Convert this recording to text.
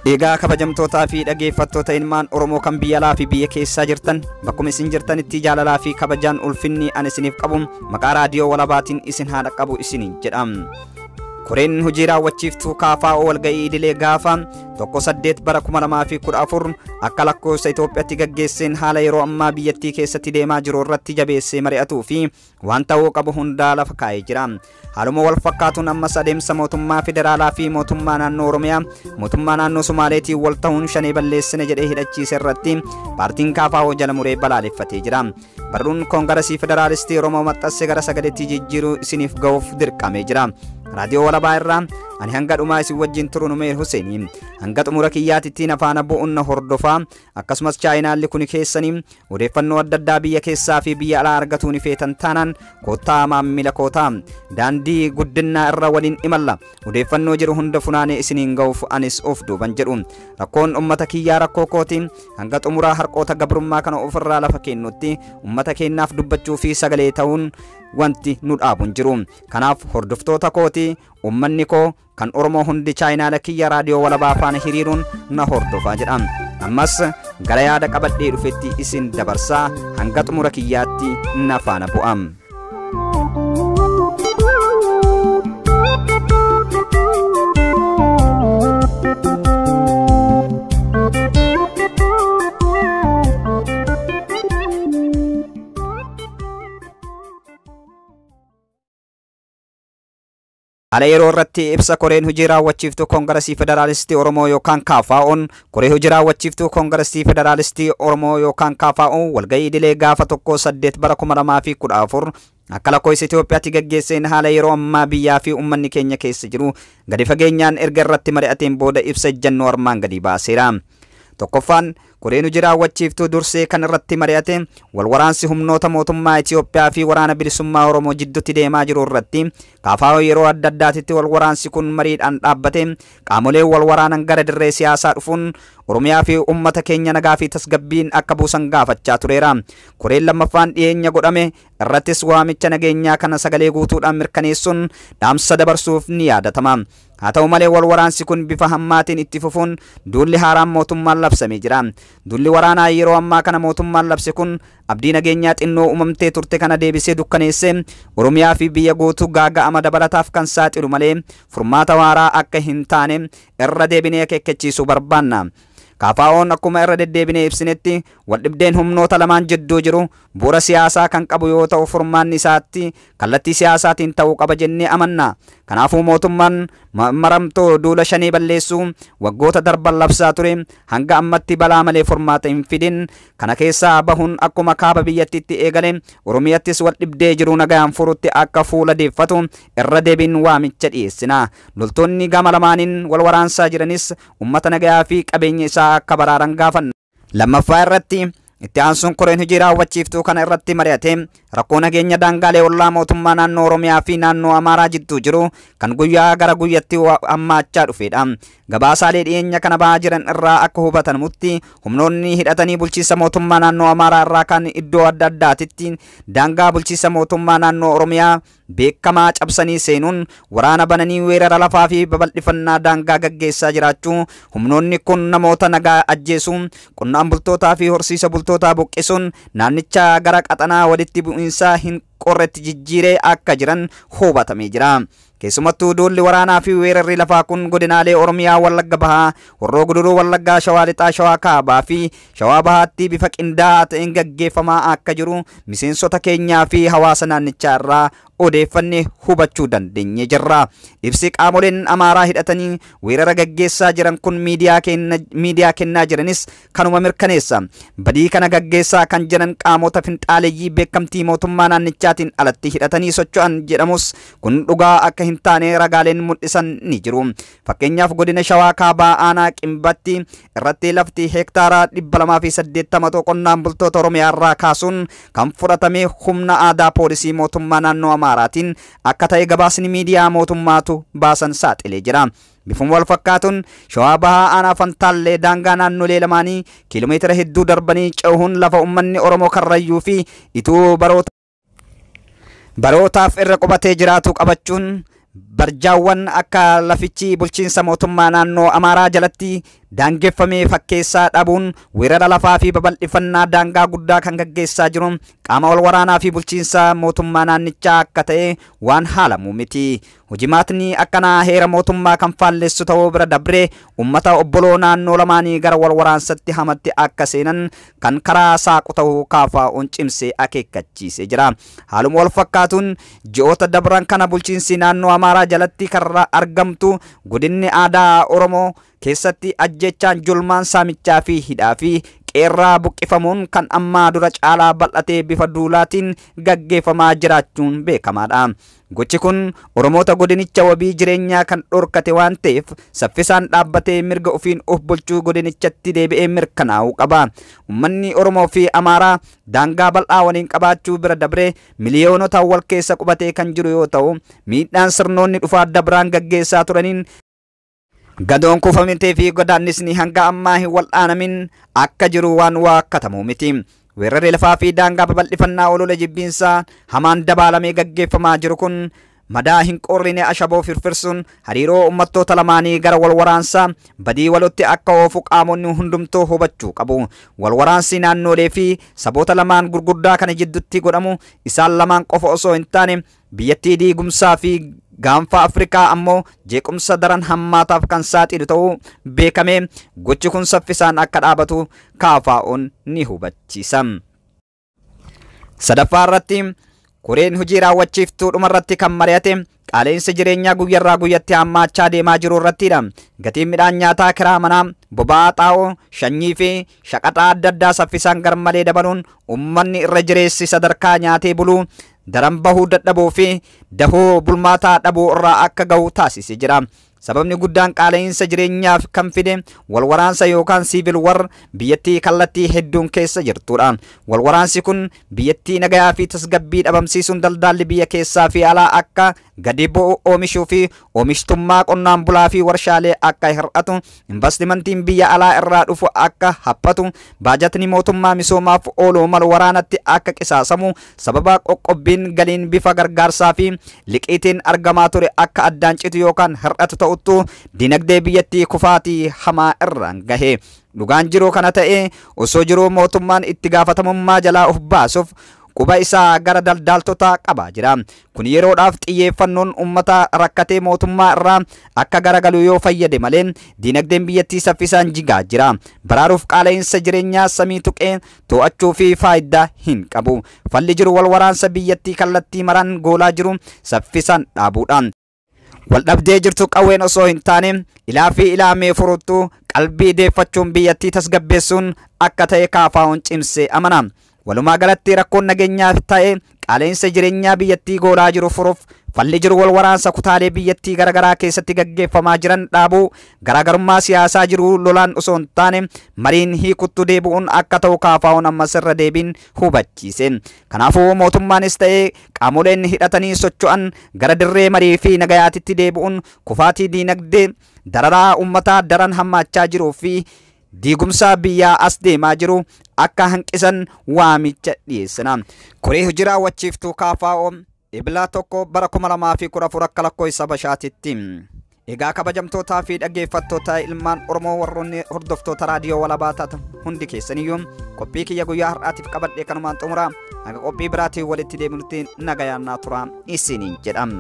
Egaa kabajamtootaa fi dhaggeeffattoota ilmaan Oromoo kan biyya alaa fi biyya keessaa jirtan, bakkuma isin jirtanitti jaalalaa fi kabajaan ulfinni ani isiniif qabu maqaa raadiyoo walabaatiin isin haa dhaqqabu isiniin jedha. Koreen hojii raawwachiiftuu KFO walga'ii idilee gaafa 1/8 bara 2014 akka lakkoofsa Itoophiyaatti gaggeesseen haala yeroo ammaa biyyattii keessatti deemaa jiru irratti jabeessee mari'atuu fi waan ta'uu qabu hundaa lafa kaa'ee jira. Haaluma wal fakkaatuun ammas adeemsa mootummaa federaalaa fi mootummaa naannoo Oromiyaa mootummaa naannoo Somaaleetiin wal ta'uun shanee balleessine jedhee hidhachiise irratti paartiin KFO jala muree balaaleffatee jira. Barruun Koongiresii Federaalistii Oromoo maxxanse gara sagaleetti jijjiiruu isiniif ga'uuf dirqamee jira. Raadiyoo walabaa irraa ani hanga dhumaa isin wajjin turu Numeer Huseenii hanga xumura kiyyaatittiin afaan bu'uun na hordofaa. Akkasumas chaayinaalli kun keessanii odeeffannoo adda addaa biyya keessaa fi biyya alaa argatuu ni feetan taanaan koottaa maammila kootaa daandii guddinaa irra waliin imalla. Odeeffannoo jiru hunda funaanee isiniin ga'uuf anis of duuban jedhu. Rakkoon ummata kiyyaa rakkoo kootiin hanga xumuraa harqoota gabrummaa kana ofirraa lafa kennutti ummata keenyaaf dubbachuu fi sagalee ta'uun wanti nu dhaabu hin jiru. Kanaaf hordoftoota kooti, ummanni koo kan Oromoo hundi chaayinaala kiyya raadiyoo walabaa faana hiriiruun na hordofaa jedha. Ammas gara yaada qabadhee dhufetti isin dabarsaa, hanga xumura kiyyaatti na faana bu'a. Haala yeroo irratti ibsa koreen hojii raawwachiiftuu Koongiresii Federaalistii Oromoo yookaan KFO'n koree hojii raawwachiiftuu Koongiresii Federaalistii Oromoo yookaan KFO walga'ii idilee gaafa 1/8 bara 2014 akka lakkoofsa Itoophiyaatti gaggeesseen haala yeroo ammaa biyyaa fi uummanni keenya keessa jiru gadi fageenyaan erga irratti mari'ateen booda ibsa ejjennoo armaan gadi baaseera. Tokkoffaan koreen hojii raawwachiiftuu dursee kan irratti mari'ate wal waraansi humnoota mootummaa Itoophiyaa fi waraana bilisummaa Oromoo jidduutti deemaa jiru irratti KFO yeroo adda addaatitti wal waraansi kun mariidhaan dhaabbate qaamoleen wal waraanan gara dirree siyaasaa dhufuun Oromiyaa fi uummata keenya nagaa fi tasgabbiin akka buusan gaafachaa tureera. Koreen lammaffaan dhiyeenya godhame irrattis waamicha nageenyaa kana sagalee guutuudhaan mirkaneessuun dhaamsa dabarsuuf ni yaadatama. Haa ta'u malee wal waraansi kun bifa hammaatiin itti fufuun duulli haaraan mootummaan labsamee jira. Duulli waraanaa yeroo ammaa kana mootummaan labse kun abdii nageenyaa xinnoo uumamtee turte kana deebisee dukkaneessee Oromiyaa fi biyya guutuu gaaga'ama dabalataaf kan saaxilu malee furmaata waaraa akka hin taane irra deebinee akeekkachiisuu barbaanna. KFO'n akkuma irra deddeebinee ibsinetti waldhibdeen humnoota lamaan jidduu jiru bu'uura siyaasaa kan qabu yoo ta'u furmaanni isaatti kallattii siyaasaatiin ta'uu qaba jennee amanna. Kanaafuu mootummaan maramtoo duula shanee balleessuu waggoota darban labsaa ture hanga ammatti balaa malee furmaata hin fidin. Kana keessaa bahuun akkuma kaaba biyyattiitti eegale Oromiyattis waldhibdee jiru nagaan furutti akka fuula deeffatu irra deebiin waamicha dhiyeessina. Loltoonni gama lamaaniin wal waraansaa jiranis uummata nagayaa fi qabeenya isaa akka baraaran gaafanna. Lammaffaa irratti itti aansuun koreen hojii raawwachiiftuu kana irratti mari'ate rakkoo nageenya daangaalee ollaa mootummaa naannoo Oromiyaa fi naannoo Amaaraa jidduu jiru kan guyyaa gara guyyatti hammaachaa dhufedha. Gabaasaalee dhiyeenya kana ba'aa jiran irraa akka hubatamutti humnoonni hidhatanii bulchiinsa mootummaa naannoo Amaaraa irraa kan iddoo adda addaatitti daangaa bulchiinsa mootummaa naannoo Oromiyaa beekamaa cabsanii seenuun waraana bananii weerara lafaa fi babal'ifannaa daangaa gaggeessaa jiraachuu, humnoonni kun namoota nagaa ajjeesuun qonnaan bultootaa fi horsiisa bultootaa buqqisuun naannicha gara qaxanaa walitti bu'iinsaa hin qorretti jijjiiree akka jiran hubatamee jira. Keessumattuu duulli waraanaa fi weerarri lafaa kun godinaalee Oromiyaa Wallagga Bahaa, Horroo Guduruu Wallaggaa, Shawaa Lixaa, Shawaa Kaabaa fi Shawaa Bahaatti bifa qindaa'aa ta'een gaggeeffamaa akka jiru miseensota keenyaa fi hawaasa naannichaa irraa odeeffannee hubachuu dandeenye jirra. Ibsi qaamoleen Amaaraa hidhatanii weerara gaggeessaa jiran kun miidiyaa kennaa jiranis kanuma mirkaneessa. Badii kana gaggeessaa kan jiran qaamota finxaaleeyyii beekamtii mootummaa naannichaatiin alatti hidhatanii socho'an jedhamus kun dhugaa akka hin taane ragaaleen mul'isan ni jiru. Fakkeenyaaf godina Shawaa Kaabaa aanaa Qimbatti irratti lafti heektaara 280 qonnaan bultoota Oromiyaa irraa kaasuun kan fudhatame humna aadaa poolisii mootummaa naannoo Amaaraatiin akka ta'e gabaasni miidiyaa mootummaatu baasan saaxilee jira. Bifuma wal fakkaatuun Shawaa Bahaa aanaa Fantaallee daangaa naannolee lamaanii kiiloomeetira hedduu darbanii cehuun lafa uummanni Oromoo Karrayyuu fi Ituu barootaaf irra qubatee jiraatu qabachuun Barjaawwan akka lafichi bulchiinsa mootummaa naannoo Amaaraa jalatti daangeffamee fakkeessaa dhabuun weerara lafaa fi babal'ifannaa daangaa guddaa kan gaggeessaa jiru qaama wal waraanaa fi bulchiinsa mootummaa naannichaa akka ta'e waan haalamu miti. Hojimaatni akkanaa heera mootummaa kan faallessu ta'uu bira dabree uummata obboloo naannoo lamaanii gara wal waraansatti hamatti akka seenan kan karaa saaqu ta'uu KFO'n cimsee akeekkachiisee jira. Haaluma wal fakkaatuun ji'oota dabran kana bulchiinsi naannoo Amaaraa jalatti karra argamtu godinni aadaa Oromoo keessatti ajjechaan julmaan saamichaa fi hidhaa fi qeerraa buqqifamuun kan ammaa dura caalaa bal'atee bifa duulaatiin gaggeeffamaa jiraachuun beekamaadha. Gochi kun Oromoota godinicha wabii jireenyaa kan dhorkate waan ta'eef saffisaan dhaabbatee mirga ofiin of bulchuu godinichatti deebi'ee mirkanaa'uu qaba. Uummanni Oromoo fi Amaaraa daangaa bal'aa waliin qabaachuu bira dabree miliyoonota wal keessa qubatee kan jiru yoo ta'u, miidhaan sirnoonni dhufaa dabraan gaggeessaa turaniin gadoon kuufamitee fi godaannisni hanga ammaa hin wal'aanamin akka jiru waan waakkatamu miti. Weerarri lafaa fi daangaa babal'ifannaa olola jibbiinsaa hamaan dabaalamee gaggeeffamaa jiru kun madaa hin qorrine ashaboo firfirsuun hariiroo uummattoota lamaanii gara wal waraansaa badii walotti akka oofu qaamonni hundumtuu hubachuu qabu. Wal waraansi naannolee fi saboota lamaan gurguddaa kana jidduutti godhamu isaan lamaan qofa osoo hin taane biyyattii diigumsaa fi gaanfa Afrikaa ammoo jeequmsa daran hammaataaf kan saaxilu ta'uu beekamee gochi kun saffisaan akka dhaabatu KFO'n ni hubachiisa. Sadaffaa irratti koreen hojii raawwachiiftuu dhumarratti kan mari'ate qaala'insa jireenyaa guyyarraa guyyatti hammaachaa deemaa jiru irrattidha. Gatiin midhaan nyaataa, kiraa manaa, boba'aa, xaa'oo, sanyii fi shaqaxaa adda addaa saffisaan garmalee dabaluun uummanni irra jireessi sadarkaa nyaatee buluu daran bahuu dadhabuu fi dahoo bulmaataa dhabuu irraa akka gahu taasisee jira. Sababni guddaan qaala'insa jireenyaaf kan fide wal waraansa yookaan siivil war biyyattii kallattii hedduun keessa jirtudha. Wal waraansi kun biyyattii nagayaa fi tasgabbii dhabamsiisuun daldalli biyya keessaa fi alaa akka gadi bu'u oomishuu fi oomishtummaa qonnaan bulaa fi warshaalee akka hir'atu, investimentiin biyya alaa irraa dhufu akka haphatu, baajatni mootummaa misoomaaf oolu malu waraanatti akka qisaasamu, sababa qoqqobbiin galiin bifa gargaarsaa fi liqiitiin argamaa ture akka addaan citu yookaan hir'atu ta'uttu dinagdee biyyattii kufaatii hamaa irraan gahe. Dhugaan jiru kana ta'e osoo jiruu mootummaan itti gaafatamummaa jalaa of baasuuf quba isaa gara daldaltoota qabaa jira. Kun yeroodhaaf xiyyeeffannoon uummata rakkatee mootummaa irraa akka garagalu yoo fayyade malee dinagdeen biyyattii saffisaan jigaa jira. Baraaruuf qaala'insa jireenyaa samii tuqee to'achuu fi faayidaa hin qabu. Falli jiru wal waraansa biyyattii kallattii maraan goolaa jiru saffisaan dhaabuudha. Waldhabdee jirtu qawween osoo hin taane ilaa fi ilaamee furuttu qalbii deeffachuun biyyattii tasgabbeessuun akka ta'e KFO'n cimsee amana. Walumaa galatti rakkoon nageenyaa ta'e qaala'insa jireenyaa biyyattii goolaa jiru furuuf falli jiru wal waraansa kutaalee biyyattii garaagaraa keessatti gaggeeffamaa jiran dhaabuu, garaagarummaa siyaasaa jiru lolaan osoo hin taane mariin hiikuttu deebi'uun akka ta'u KFO'n ammas irra deebiin hubachiise. Kanaafuu mootummaanis ta'e qaamoleen hidhatanii socho'an gara dirree marii fi nagayaatitti deebi'uun kufaatii diinagdee dararaa uummataa daran hammaachaa jiruu fi diigumsa biyyaa as deemaa jiru akka hanqisan waamicha dhiyeessina. Koree hojii raawwachiiftuu KFO Ebla 1 bara 2014 akka lakkoofsa Habashaatitti. Egaa kabajamtootaa fi dhaggeeffattoota ilmaan Oromoo warroonni hordoftoota raadiyoo walabaa taatan hundi keessaniyyuu qophii kiyya guyyaa har'aatiif qabadhee kanumaan xumura. Hanga qophii biraatiin walitti deebinutti nagayaan naa tura isiniin jedham.